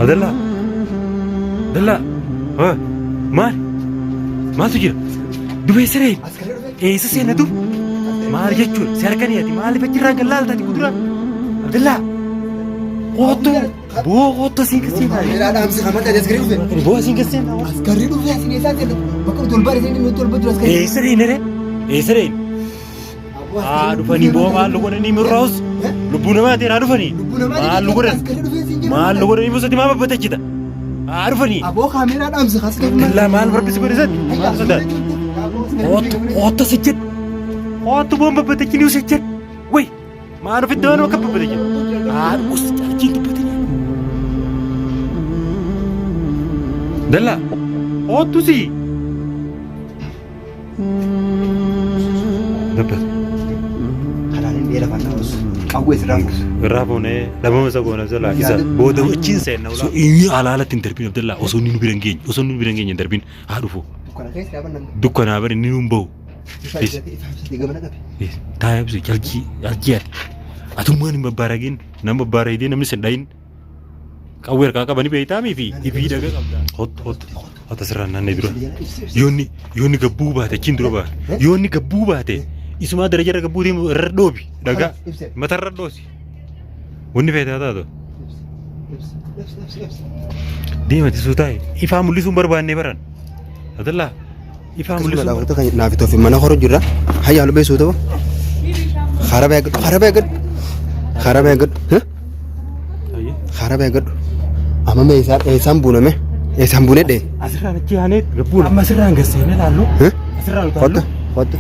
Abdallaa. Abdallaa. Haa. Maal? Maaltu jira? Duba eessa ree? Eessa seena dur? Maal jechuun si harkanii ati maaliif achirraan kan laalta ati kuduraa? Abdallaa. Qoottu. Boo qoottu asiin kan seenaa. Kaameeraa dhaamsi kamata askarri dhufe. Boo asiin kan seenaa. Askarri dhufe asiin eessaan seena? Bakka nuti ol baane seena nuti ol baatu askarri. Eessa reena ree? Eessa reena? Haa dhufanii boo maal nu godhanii mirraa'us lubbuu namaa ta'e haa dhufanii. Lubbuu namaa Maal nu godhan? Askarri dhufe siin jedhu. Maal nu godhanii musatti maa babbatachita? Haa dhufanii. Aboo kaameeraa dhaamsi askarri. Dallaa maal barbisi godhe satti? Maal sodaate? Qoottu qoottu si jedhu. Qoottu boon babbatachini usi jedhu. Wayi maal ofitti waan akka babbatachin? Haa us achiin dubbatanii. Dallaa qoottu si. Dubbatu. Karaan inni dheeraa fannaa os qawwee sirraa fuusu. Irraa fuunee dhabama isa goona jalaa isa booda achiin seenna. So inni alaalatti hin darbin Abdallaa osoo inni nu bira hin geenye osoo inni nu bira hin geenye hin darbin haa dhufu. Dukkana keessa dhaaban Dukkanaa bari inni nu hin bahu. Ifa ibsatee gamana qabe. Taa'ee ibsu calchii calchii ati. Atummaan hin babbaaragin nama babbaaragdee namni sin dhahin. Qawwee harkaa qabanii beektaamii fi ifii dhaga qabda. Hot hot hot asirraan naannee dura. Yoonni yoonni gabbuu baate achiin dura baate. Yoonni gabbuu baate isumaa daraja irra gabbuu deemu irra dhoobi dhagaa matarra dhoosi. Wanni feetaa taatu. Deema tisuu taa'e ifaa mul'isuun barbaannee baran. Abdallaa ifaa Akkasuma mul'isuun daawwattoota kan naaf toofi mana horu jirra. Hayya halu beesuu ta'u. Haraba eeggadhu. Haraba eeggadhu. Haraba eeggadhu. Haraba eeggadhu. Amma mee eessaan eessaan buuname? Eessaan buune dhee? Asirraan achi aanee gabbuun amma asirraan gasseenee laallu. Asirraan Kottu kottu.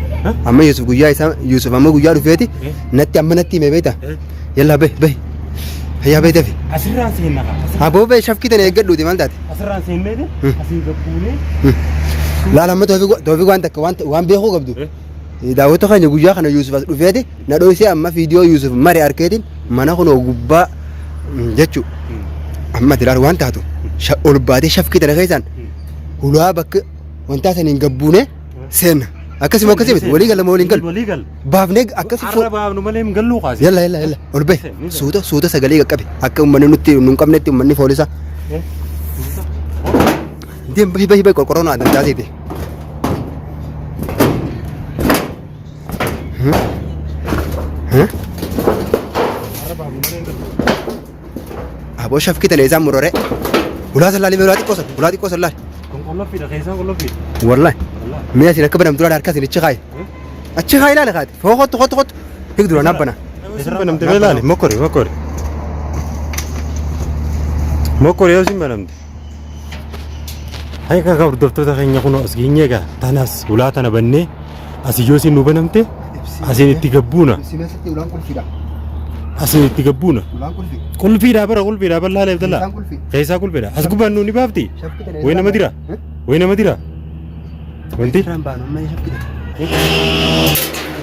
Amma Yusuf guyyaa isaa Yusuf amma guyyaa dhufeeti natti amma natti hime beekta. Yallaa bahi bahi. Hayyaa bahi dafi. Asirraan seenna kaa. Aboo bahi shafkii tana eeggadhuuti maal taate? Asirraan seenneeti asiin gabbuunee. Laala amma toofi waan takka waan beekuu qabdu. Daawwattoota keenya guyyaa kana Yuusuf as dhufeeti na dhoysee amma viidiyoo Yuusuf mare arkeetiin mana kunoo gubbaa jechuu amma ati laal waan taatu ol baatee shafkii tana keessaan hulaa bakka wantaa saniin gabbuune seenna. Akkasuma akkasii miti walii gala moo waliin galu Walii gala. baafnee akkasi Arra baafnu malee hin galluu kaase. yalla yalla yalla ol bahi suuta suuta sagalee qaqqabe akka uummanni nutti nu hin qabnetti uummanni foolisa. Deem bahi bahi bahi qorqorroon aadan taasiite. Aboo shafkii tana isaan murore. Ulaa san laali mee ulaa xiqqoo san ulaa xiqqoo san laali. Kun qolloffiidha keessaa qolloffiidha. Wallahi. Mee asin akka banamtu laali harka asin achi kaayi. Achi kaayi laali kaati. Foo kottu kottu kottu. Hik dura nabbana. Isin banamte mee laali mokkori mokkori. Mokkori yoo isin banamte. Hayka ka hordoftoota keenya kun as geenye egaa tanas ulaa tana bannee asii yoo isin nu banamte asiin itti gabbuuna. Ibsimeessatti ulaan qulfiidha. Asiin itti gabbuuna. Ulaan qulfi. Qulfiidhaa bara qulfiidhaa bal'aa leebdallaa. Keessaan qulfi. Keessaa qulfiidha. As gubbaan nuuni baafti. Shafki tana Way nama dira. Way nama dira. Wanti. Irraan baanu amma shafki tana.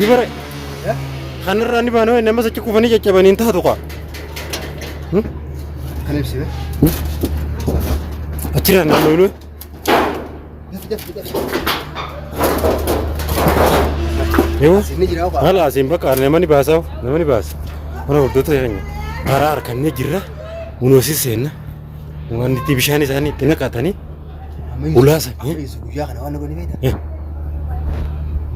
Ni bara. Kanarraa ni baanu nama sachi kufanii caccabanii hin taatu kaa. Kan ibsime. Achirraa naannoo iluu. Dafi dafi dafi. Yoo. Asiin ni jira okaa. Haala asiin bakka nama ni baasa nama ni baasa. Mana hordoftoota keenya karaa harkannee jirra. Kunuunsi seenna. Waan itti bishaan isaanii itti naqatanii Ulaasa. Amma Yesuus guyyaa kana waan godhe beektaa? Eh.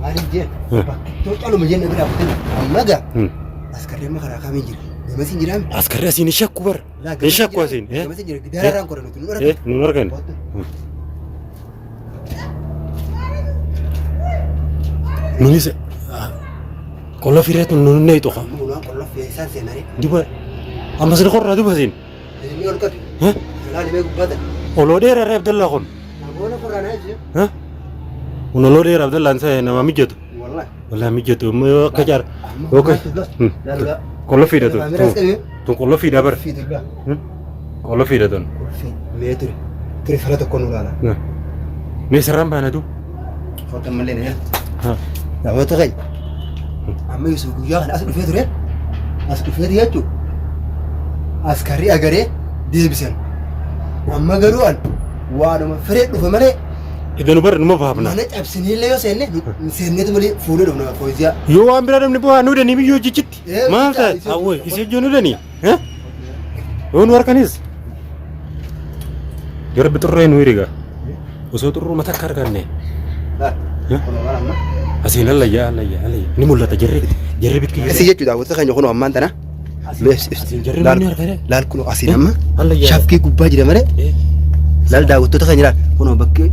Maaliif jeen? Eh. Bakkittoo caluma jenne biraa kutee amma gaa Hmm. askarri amma karaa kaamiin jira. Gamasiin jiraame. Askarri asiin hin shakku bara. Hin shakku asiin. Eh. Gamasiin jira. Gidaararraan korra nuti nu Eh, argina. nun argan. Nunis qolla fireetu nun neetu qa. Ulaan qolla feesaan seenanii. Duba amma sin qorraa duba siin. Inni ol qabi. Eh? Laali mee gubbaatan. Oloo dheeraa ree Abdallaa kun. Namoota qorraa naa ibsi. Eh? Kun oloo dheeraa Abdallaan isa nama mijatu. Wallahi. Wallahi mijatu immoo yoo akka jaara. Yoo akka. Laalaa. Qolla fiidha tun. Kaameraas qabi. Tun qolla fiidha bara. Qulfii dullaa. Qolla fiidha tun. Qulfii. Mee ture. Ture fala tokko nu laala. Mee sararaan baana du. Fotan malee na Namoota keenya. Amma Yusuf guyyaa kana as dhufee ture. As dhufee jechuun askarri agaree deebisan. Amma garuu an waanuma firee dhufe malee Iddoo nu bara numa baafna. mana cabsinee yoo seenne seenneetu malee fuunee dhufna fooziyaa. Yoo waan biraa namni bu'aa nu danii biyyoo jichitti. Eh, Maal isa- taate? isa- Awwee isii ijoo nu danii. Yoo nu harkanis. Yoo rabbi xurree nu hiriga. Osoo xurruu mata akka arganne. Asiin allayyaa allayyaa allayyaa. Ni mul'ata jarri jarri bikki Asii jechuudha daawwattoota keenya kunoo ammaan tana. Asiin jarri namni argate. Laal kunoo asiin amma Allayyaa. shafkii gubbaa jira malee. Laal daawwattoota keenya laal kunoo bakki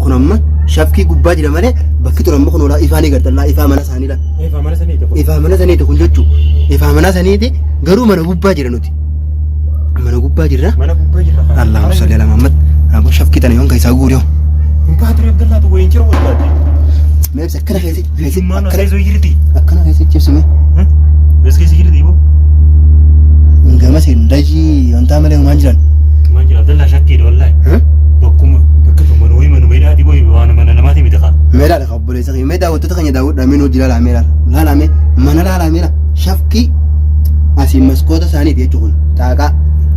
kun amma shafkii gubbaa jira malee bakki tun amma kunoo laa ifaa ni gartan laa ifaa mana isaanii laal. Ifaa mana saniiti kun. Ifaa mana saniiti kun jechuu ifaa mana saniiti garuu mana gubbaa jira nuti. Mana gubbaa jirra. Mana gubbaa jira. Allahumma salli ala Muhammad. Aboo shafkii tana yoon keessaa guuree. Hin baatu Abdallaatu wayiin jira wal baate. Mee ibsa akkana keessi keessi Biyyummaan akkana osoo isoo jirti. akkana keessi ibsime. Bes keessa jirti boo. Gamas hin dajii wantaa malee homaan jiran. Maan jira Abdallaa shakkiidha wallaahi. Bakkuma bakka tokko wayii manuma hidhaati boo waan mana namaati miti kaa. Mee laala ka obboleessa keenya mee daawwattoota keenya daawwadhaa mee nu hojii laalaa mee laala laalaa mee mana laalaa mee laala shafkii asii maskoota isaaniiti jechuun kun xaaqaa.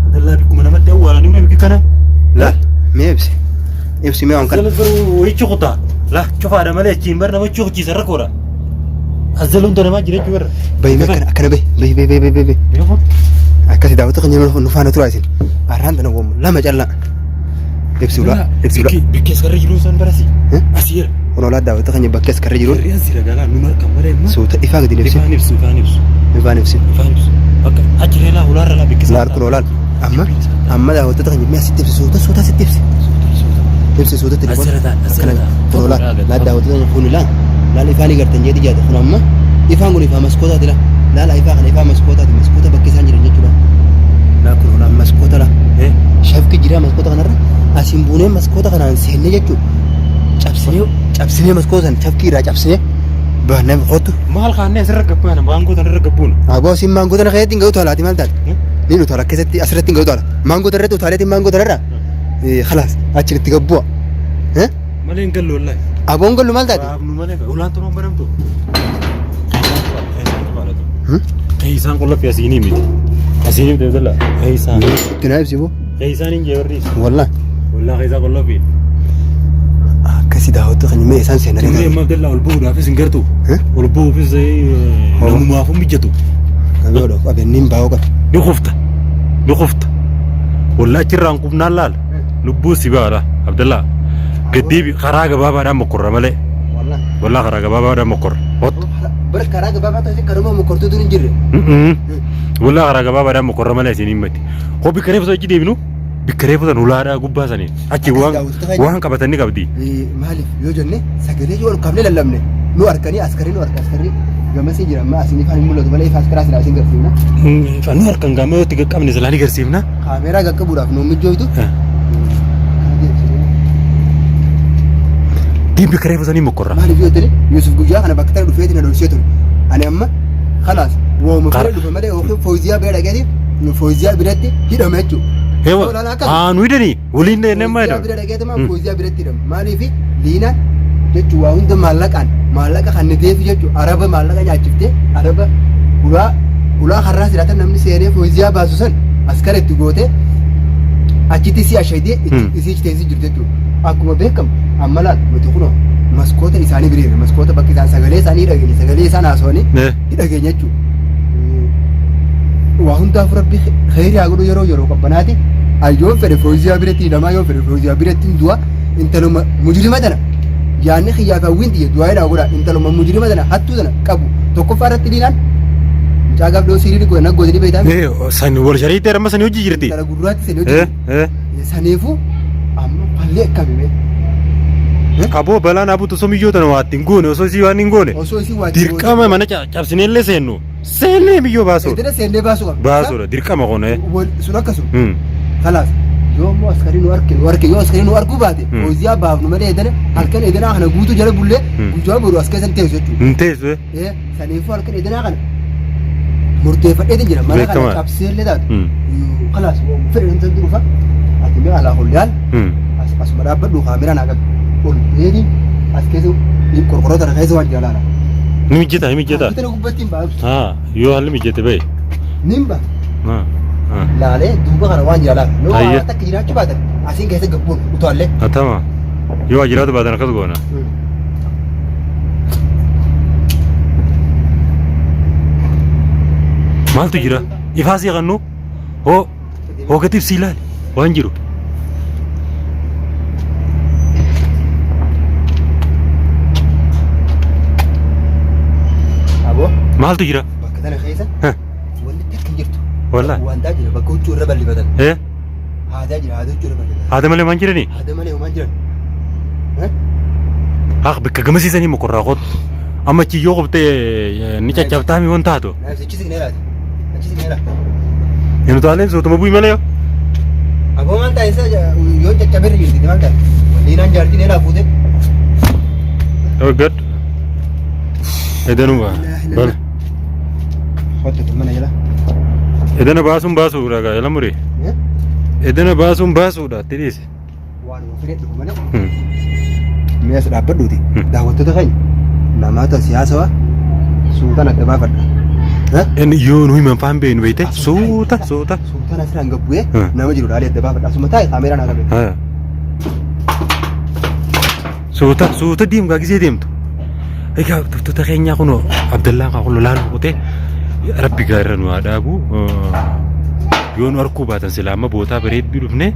Abdallaa bikkuma namatti awwaalanii mee bikki kana. Laal mee ibsi ibsi mee waan kana. Azzaluun garuu wayii cuquta. La cufaadha malee achiin bar nama cuquchiisa rakkoodha. Azzaluun tanamaa jira jechuudha. Bayi mee akkana akkana bayi bayi bayi bayi bayi bayi. Beeku. Akkasi daawwattoota keenya nu faana turaa isin. Arraan tana woomu lama callaa. Ibsi ulaa ibsi ulaa. Bikki askarra jiru san barasi. Asii jira. Kun olaa daawwattoota keenya bakki askarra jiruun Hirriyaan si ragalaa nun harkan malee immoo. suuta ifaa gadi ibsi. Ifaan ibsu ifaan ibsu. Ifaan ibsi. Ifaan ibsu. Bakka achi reelaa ulaarra laa bikki Laal kun olaal. Amma amma daawwattoota keenya mee asitti ibsi suuta suuta asitti ibsi. Ibsi suuta telefoon. Asirra ta'a, asirra ta'a. Kun olaal. Laal daawwattoota keenya kun ilaal. Laal ifaan gartan jeeti jaata kun amma ifaan kun ifaa maskootaati laal. Laal ifaa kana ifaa maskootaati maskoota bakki isaan jiran jechuudha. Laal kun olaal maskoota laal. Shafki jira maskoota kanarra asiin buunee maskoota kanaan seennee jechuudha. Cabsinee cabsinee maskoota sana shafkii irraa cabsinee baannee kottu. Maal kaannee asirra gabbaana maangoo tanarra gabbuuna. Aboo asiin maangoo tana keessatti hin ga'u toolaati maal taate? Ni utaala keessatti asirratti hin ga'u tola. Maangoo tanarratti utaaleetiin maangoo tanarra khalaas achiin itti gabbu'a. Malee hin gallu wallaahi. Aboon gallu maal taate? Baafnu malee ulaan turoon banamtu. Keessaan qullaffi asiinii miti. Asiinii miti Abdallah. Keessaan. Itti naa ibsi boo. Keessaan hin jee barriis. Wallah. Wallah keessaa qullaffi. Akkasi daawwattu kan mee isaan seenanii. Turee amma Abdallah ol bu'uudhaafis hin gartu. Ol bu'uufis namumaafuu mijatu. Qabeedhaaf qabeenyiin baa'uu qaba. Ni kufta. Ni kufta. Wallah achirraan kufnaan laala. Lubbuu si baala Abdallah. Gaddeebi karaa gabaabaadhaan mokkorra malee. Wallah karaa gabaabaadhaan mokkorra. Hot. Bara karaa gabaabaa taasise karuma mokkortuu dur hin jirre. Wallah karaa gabaabaadhaan mokkorra malee isin himmatti. Hoo bikka reefu achi deebinu bikka reefu san ulaadhaa gubbaa saniin achi waan waan qabatan ni qabdi. Maaliif yoo jenne sagalee yoo ol kaafnee lallabne nu harkanii askarii nu harka askarii gamasii jira amma asiin ifaan hin mul'atu malee ifa askaraa silaa isin garsiifna. Nu harkan gaama yoo itti qaqqabne silaa ni garsiifna. Kaameeraa qaqqabuudhaaf nu mijjooytu. Diimbi karee fusanii mokkorra. Maaliif yoo ta'e Yuusuf guyyaa kana bakka tana dhufeeti na dhoksee ture. Ani amma kalaas wooma fira dhufe malee yookiin fooziyaa bira dhaqeeti fooziyaa biratti hidhame jechuudha. Heewa haa nu hidhanii waliin deemnee maa Fooziyaa hidhame. bira dhaqeeti maa fooziyaa biratti hidhame. Maaliif liinaan jechuun waa hunda maallaqaan maallaqa kan niteef jechuun araba maallaqa nyaachiftee araba ulaa ulaa har'aa jiraatan namni seenee fooziyaa baasu san askara itti gootee achitti si ashaydee isii teessii jirtu jechuudha. Akkuma beekamu amma laal nuti kunoo maskoota isaanii bira jirra maskoota bakka isaan sagalee isaanii dhageenya sagalee isaan haasawanii dhageenya jechuudha. Waa hundaaf rabbi kheyrii haa godhu yeroo yeroo qabbanaati. Ayyoon fedhe fooziyaa biratti hidhamaa yoo fedhe fooziyaa biratti hin du'a intaluma mujrima tana yaanni kiyyaa fi hawwiin tiyya du'aa hidhaa godha intaluma mujrima tana hattuu tana qabu tokkoffaa irratti diinaan mucaa gaaf dhoo siirii godhan gootanii beektaa San wal shariittee amma sanii hojii jirti. intala gurraatti sanii hojii saniifuu amma fallee akkami mee Aboo balaan abuutu osoo miyyoo tana waa ittiin goone osoo isii waan hin goone. osoo isii waa Dirqama mana cabsinee illee seennu. Seennee miyyoo baasuudha. Edena seennee baasuu qabna. Baasuudha dirqama kun. Sun akkasuma. Kalaas yoo immoo askarii nu arke nu arke yoo askarii nu arguu baate hooziyaa baafnu malee edena halkan edenaa kana guutuu jala bullee guyyaa boru as keessa hin teessu jechuudha. Hin teessu. Saniifuu halkan edenaa kana murteeffadheetiin jira mana kana Beekamaa. cabsee illee taatu. Kalaas fedhe namni dhufa ati mee alaa ol yaal asuma dhaabbadhu kaameraa naa qabi ol beeni as keessa qorqorroo tana keessa waan jira laala. Ni mijjata ni mijjata. Bitana gubbatti hin baasu. Haa yoo haalli mijjate bahe. Ni hin baasu. Laalee duuba kana waan jira laala. Yoo Ayya. waan takka jiraachuu baatan asiin keessa gabbuun utaallee. Atama. Yoo jiraatu baatan akkas goona. Maaltu jira? Ifaa sii kannu? Hoo hoo gati ibsi ilaali waan jiru. Maaltu jira? Bakka tana keessa wanni takka hin jirtu. Wallaahi. Wantaa jira bakka huccuu irra bal'ifatan. Eh? Haadaa jira haada huccuu irra bal'ifatan. Haada malee waan jiranii? Haada malee homaan jiran. Haa bakka gamasiisanii mokorraa kootu. Amma achi yoo qubtee ni caccabtaa mi waan taatu. Naaf achi siqnee laata? Achi siqnee laata? Hin utaaleen sootuma bu'i malee yoo. Aboo maal taa'e isa yoo caccabeerra jirti maal taa'e? Liinaan jaartiin eelaa fuute. Gad. Edanuma. Bal. Hojjetu mana jala. Edana baasuun baasuudha gaa jala muri. Edana baasuun baasuudha itti dhiisi. Waan fedhe dhufu malee. Mee as dhaabbadhuuti. Daawwattoota keenya namoota siyaasawaa suutaan adda baafadha. Inni yoo nu himan faan beeknu beekte suuta suuta. Suutaan asirraan gad bu'ee nama jiru dhaalee adda baafadha. Asuma taa'e kaameeraan haa qabe. Suuta suuta deemgaa gisee deemtu. Egaa hordoftoota keenyaa kunoo Abdallaan kan kun lolaan rukutee rabbi gaarra nu haa dhaabu. Yoo nu arkuu baatan silaa amma bootaa bareedduu dhufne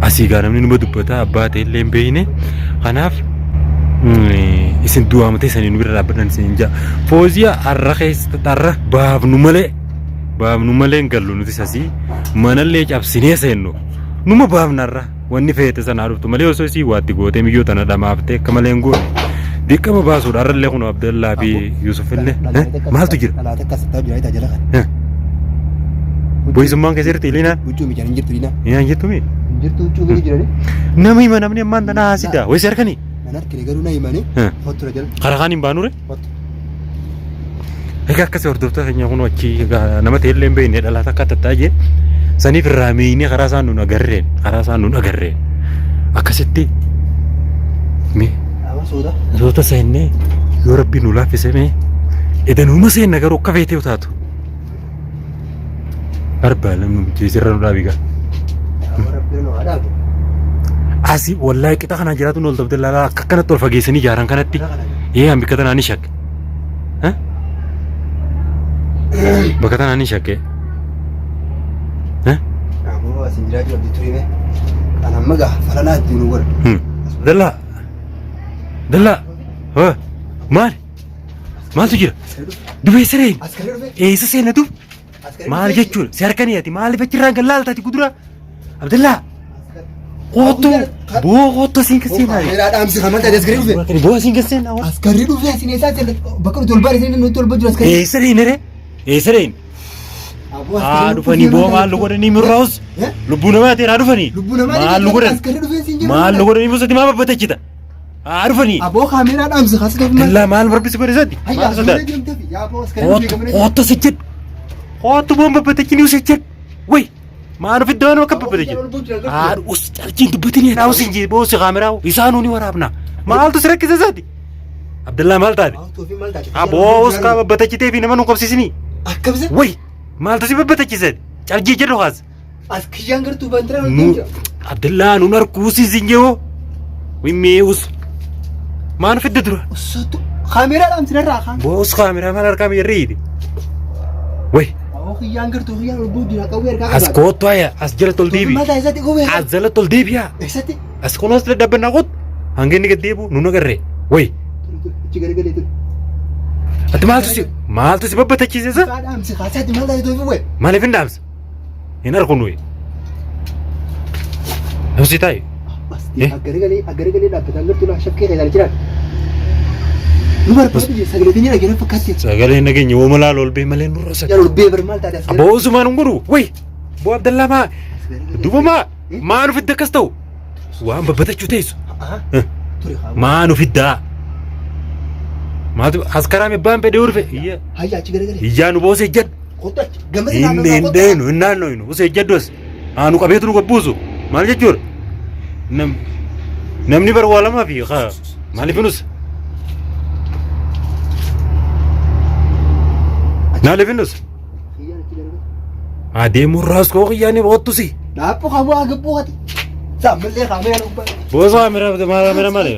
asii gaa namni numa dubbata abbaa ta'e illee hin beekne. Kanaaf isin du'aa matee sanii nu bira dhaabbatan isin hin ja'a. Fooziyaa har'a keessa har'a baafnu malee baafnu malee hin gallu nutis asii manallee cabsinee seennu numa baafna har'a. Wanni feete sana haa dhuftu malee osoo isii waatti gootee miyyoo tana dhamaaftee akka malee hin goone. Dirqama baasuudha. Har'allee kun Abdallaa fi Yusuf illee. Maaltu jira? Dhalaata akkas ta'u jira jala kana. Boyisummaan keessa jirti Liinaan? Huccuu miidhaan hin jirtu Liinaa. Liinaan jirtu mi? Hin jirtu huccuu miidhaan jirani. Nama hima namni ammaan tana haasida. Wayisi harkanii? Nan harkine garuu na himanii. Hottu jala. Karaa kaan hin baanure? Hottu. Egaa akkasii hordoftoota keenya kun achi egaa nama ta'e illee hin beekne dhalaa takka tattaa jee saniif irraa meeynee karaa isaan nun agarreen karaa isaan nun agarreen akkasitti mee Amma suuta. soota seennee yoo rabbi nu laaffise mee edanuma seenna garuu akka feetee taatu Arbaa namni mijjeessirra nu dhaabi gaa. Amma rabbi nu haa dhaabu. Asii wallaahi qixa kanaan jiraatu nu ol dabdee laalaa akka akkanatti ol fageessanii ijaaran kanatti. Ee an bakka tanaa ni shakke. Bakka tanaa ni shakke. Ammoo asin jiraachuu abdii turime. Kan amma gaa falanaa ittiin nu godha. Dallaa. Dallaa. Maali? Maaltu jira? Dubee sireen. Askari dhufe. Eessa seena dur? Maal jechuudha? Si harkanii ati maaliif achirraan kan laalta ati kuduraa? Abdallaa. Qoottu boo qoottu asiin kan seenaa. Kameeraa dhaamsi kan maal taate askari dhufe. Boo asiin kan seenaa. Askari dhufe asin eessaa seenaa bakka nuti ol baane isin nuti ol jiru askari. Eessa deemne ree? Eessa deemne? Haa dhufanii boo maal nu godhanii mirraa'us? Lubbuu namaa ta'e haa dhufanii. Lubbuu namaa Maal nu godhan? Askari dhufe siin jedhu. Maal nu godhanii musati maa babbatachita? Haa dhufanii. Aboo kaameeraa dhaamsi kaasi ta'u maal? Dallaa maal barbisi godhe isaati? Hayya Maal sodaata? askari deemteef yaa aboo askari dhufe Qoottu gamana. qoottu si jedhu. Qoottu boon babbatachini usi jedhu. Way maal ofitti waan akka babbatachin. Haa us calchiin dubbatini haa usi hin boosi kaameraa isaanuu ni waraabna. Maaltu si rakkisa isaati? Abdallaa maal taate? Maal taate? Aboo us kaa babbatachitee fi nama nu qabsiisini. Akkamisa? Way maaltu si babbatachise? Calchii jedhu haas. As kiyyaan gartuu bantiraa Nu hojii jira. Abdallaa nun arkuu si sin jehoo. Wimmee us. Maal fidde dura? Ussattu kaameeraa dhaamsi narraa kaan. Boos kaameraa maal harkaa miirri hiite. Way Aboo kiyyaan gartuu kiyyaan ol buu jira qawwee harkaa as koottu haya as jala tol deebi. Maal taate isatti qawwee As jala tol deebi'a. Eessatti? As kun as dadhabbannaa kottu. Hanga inni gad deebi'u nun agarree. Way Achi garagalee ture. ati maaltu si maaltu si babbatachiise isa? Dhaamsi kaasaatti maal taate toofi bu'e? Maaliif hin dhaamsa? Hin argu nuyi. Namsi taa'i. Garagalee garagalee dhaabbataan gartuu laa shakkee keessaan jiran. Nu barbaadu jira sagalee keenya dhageenya fakkaatti. Sagalee nageenya wooma laal ol bee malee nurra Jala ol bee bar maal taate as Aboo osumaan hin godhu. Wayi. Boo Abdallaa maa. Duuba maa. Maa nu fidda akkas ta'u. Waan babbatachuu teessu. Ture haa. Maa nu fiddaa. Maaltu as karaa mibbaan fedhee urfe. Iyya. Hayya achi garagalee. Iyyaa nu boosee jedhu. Kottu achi. Gammas Hin hin deenu hin naannoynu. Usee jedhu as. Haa nu qabeetu nu gabbuusu. Maal jechuudha? Nam namni bar waa lamaa fi haa maaliif nus? Maaliif nus? Adeemuu irraas koo qiyyaanii boqottusi. Dhaabbu qabuu haa gabbuu hati. Saammallee kaamee haa gubbaa. Boosa kaamera kaamera maali?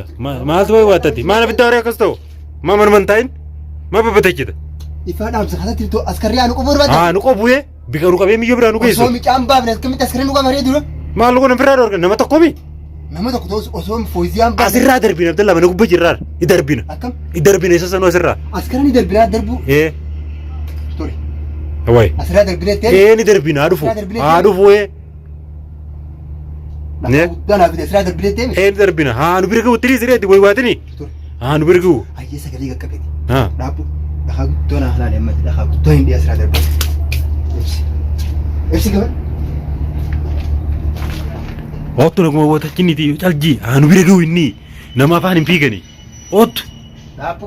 Maaltu wayi waattatti? Maal abidda horii akkas ta'u? Maa manuma hin taa'in? Maa babbatachita? Ifaa dhaamsa kanatti askarrii haa nu qofuu barbaada. Haa nu qobu'ee bika nu qabee miyyoo biraa nu geessu. Osoo micaan baafne akkamitti askarrii nu qabaree dura? Maal nu godhan biraa dhorkan nama tokkomi? Nama tokko ta'us osoo fooyyaan baane. Asirraa darbina Abdallaa mana gubbaa jirraa. I darbina. Akkam? I darbina isa sanuu asirraa. Askara ni darbinaa darbuu. Ee. Ture. Wayi. Asirraa darbinee ta'e. Ee ni darbina haa dhufu. Haa dhufu ee. Lafa guddaa naa fide asirraa darbinee ta'e. Ee ni darbina. Haa nu bira gahu tirii sireetti wayi waatini. Ture. Haa nu bira gahu. Ayyee sagalee qaqqabeeti. Haa. Dhaabbu. Dhakaa guddoo naa halaale ammatti dhakaa guddoo hin dhiyaa asirraa darbee. Ibsi. Ibsi gaban. Oottu naguma wotachiniti caljii haa nu bira gahu inni nama afaan hin fiigani. Oottu. Dhaabbu.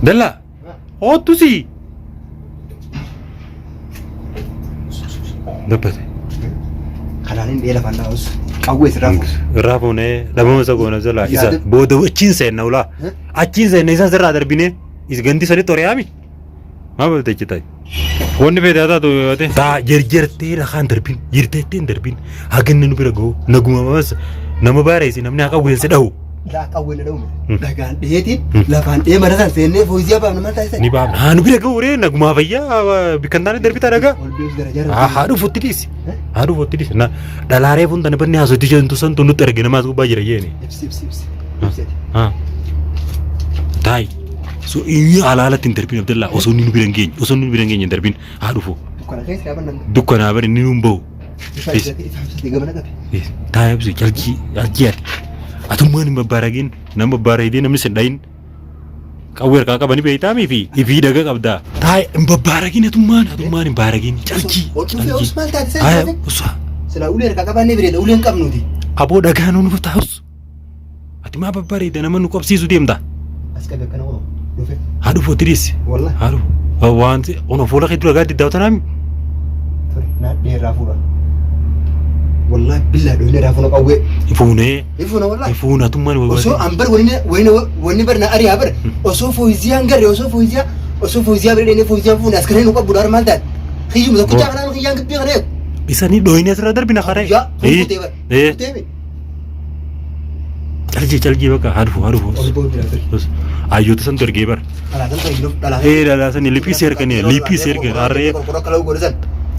Dallaa. Oottu si. Dabbate. Kanaan hin dheela fannaa os. Qawwee sirraa fuudha. Irraa fuunee dhabama isa goona jalaa isa booda achiin seenna ulaa. Achiin seenna isaan sirraa darbinee is gandi sanitti oriyaami. Maa balte achi ta'i. Wanni feete haa taatu yoo ta'e. Taa jerjertee lakaan darbin jirteettee hin darbin haganni nu bira ga'u naguma mas nama baareessi namni haqa weelse dhahu. Laa qawwee na dha'ume. Dhagaan dhiyeetiin lafaan dhiyee mana san seennee fooyyee baafna maal taasisan? Ni baafna. Haa nu bira ga'u ree nagumaa fayyaa bikka hin taane darbitaa dhagaa. Ol beeku darajaa irra. Haa haa dhufu itti dhiisi. Haa dhufu itti dhiisi. Na dhalaaree fuun tana banni haasoo itti santu nutti arge namaas gubbaa jira jeeni. Ibsi ibsi ibsi. Ibsi. Haa. Taayi. So inni alaalatti hin darbin Abdallaa osoo inni nu bira hin geenye osoo inni nu bira hin geenye hin darbin haa dhufu. Dukkana keessa dhaaban namni. Dukkanaa bari inni nu hin bahu. Ifa ibsate ifa ibsate gamana qabe. Taayi ibsi calqii calqii ati. Atummaan hin babbaaragin nama babbaaragdee namni sin dhayin. Qawwee harkaa qabani beektaamii fi ifii dhaga qabdaa. Taayi hin babbaaragin atummaan atummaan hin baaragin calqii. Ol dhufee os maal taate Haaya sana? usaa. Silaa ulee harkaa qabaannee bireeda ulee hin qabnuti. Aboo dhagaa nu nuuf taa'us. Ati maa babbareeda nama nu qabsiisu deemta. As qabe akkana oo dhufe. Haa dhufu tiriis. Wallah. Haa dhufu. Wanti ono fuula kee dura gaaddi daawwatanaami. Ture naa dheeraa fuudha. Wallahi billaa dhoyne irraa fuuna qawwee. Fuunee. Ifuuna wallahi. Fuuna atummaan Osoo an bar wani wani wani bar na ariyaa bar osoo fooyiziyaan garre osoo fooyiziyaa osoo fooyiziyaa bira dheenee fooyiziyaan fuune askaree nu qabbu daar maal taate. Kiyyuma tokkichaa kanaan kiyyaan gibbii kana eegu. Isanii dhooyinee asirra darbina karee. Yaa kutee bar. Kutee mi. Calgii calgii bakka haa dhufu haa dhufu. Ol ba'u jira ture. Ayyoota santu ergee bara. Dhalaasan ta'e jiruuf dhalaasan. Ee dhalaasan liphii si erganii liphii si ergan harree. Qorqorroo kalau godhu san.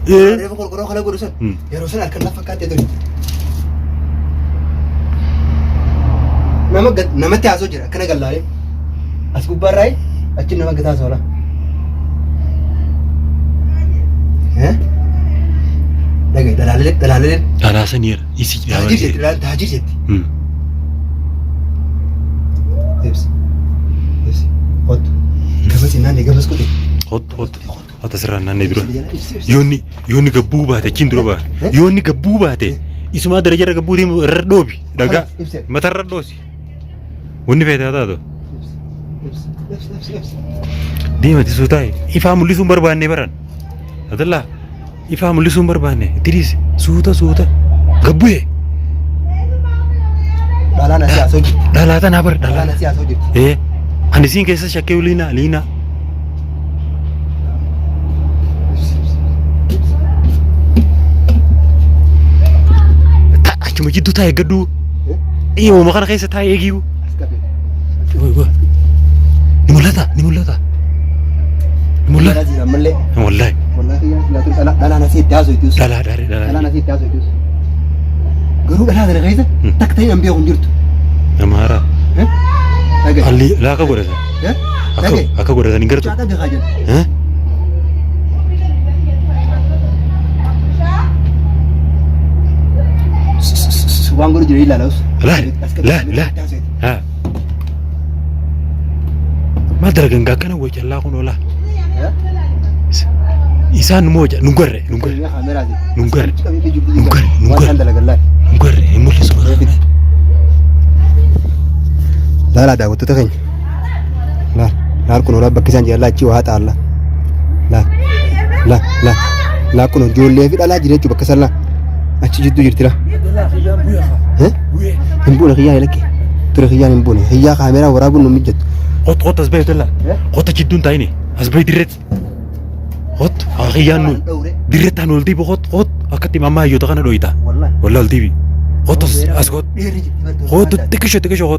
Ee. Reefu qorqorroo kalau godhu san. Hmm. Yeroo san harka lafa fakkaatee ture. Nama namatti haasoo jira akkana gallaalee. As gubbaarraa achi nama gataa soola. Eh? Dhagaye dhalaalee dhalaalee. Dhalaasaniira isi Taajir jetti taajir jetti. Ibsi. Ibsi. Kottu. Gamas naannee gamas kute. Hot hot hot asirraa naannee dura. Ibsi ibsi. Yoonni yoonni gabbuu baate achiin dura baate. Yoonni gabbuu baate isumaa daraja irra gabbuu deemu irra dhoobi dhagaa Ibsi. matarra dhoosi. Wanni feete haa taatu. Ibsi. Ibsi. Ibsi. Ibsi. Deemati suu taa'e ifaa mul'isuun barbaanne baran. Adallaa ifaa mul'isuun barbaanne itti dhiisi suuta suuta gabbu'e Dhalaan asii haasoo jirti. dhalaa tanaa bar Dhalaan dhalaa. asii haasoo jirti. Ee ani siin keessa shakkee liinaa liinaa. Ibsi. Ta achuma jidduu taa'e gadduu. Uumama kana keessa taa'e eegiyu. As qabee. Ni mul'ata ni mul'ata. Ni mul'ata. Dhalaa jira ammallee. Wallaahi Wallaahi dhalaan asii itti haasoo jirti. dhalaa dhalaa Dhalaan dhalaa. asii itti haasoo jirti. Garuu dhalaa kana keessa takka ta'e hin beeku hin jirtu. Nama haaraa. Dhagaye. Alli laa akka godhatan. Akka Dhagaye. akka godhatan hin gartu. Mucaa dhagaa jedhu. Eh? Waan godhu jira ilaala. Laa laa laa. Haa. Maal dalagan gaa akkana wacallaa kun oolaa. Isaan nu mooja nu garre nu garre nu garre nu garre nu garre nu garre hin mul'isu. Laalaa daawwattoota keenya. Laal laal kun olaa bakki isaan jiran laa achi waa xaalla. Laal laal laal laal kun ijoollee fi dhalaa jira jechuudha bakka isaan laa achi jidduu jirti laa. Hin buune kiyyaan lakke ture kiyyaan hin buune kiyyaa kaameeraa waraabuun nu mijattu. Qot qot as bahi Abdallah. Qot achi jidduun taa'ini as bahi dirreetti. Qot haa kiyyaan nu dirreetti haan ol diibi qot qot akkatti mammaa hayyoota kana dhoyita. Wallahi. Wallahi ol diibi. Qot as as qot. Dheerri jirti. Qot xiqqisho xiqqisho qot.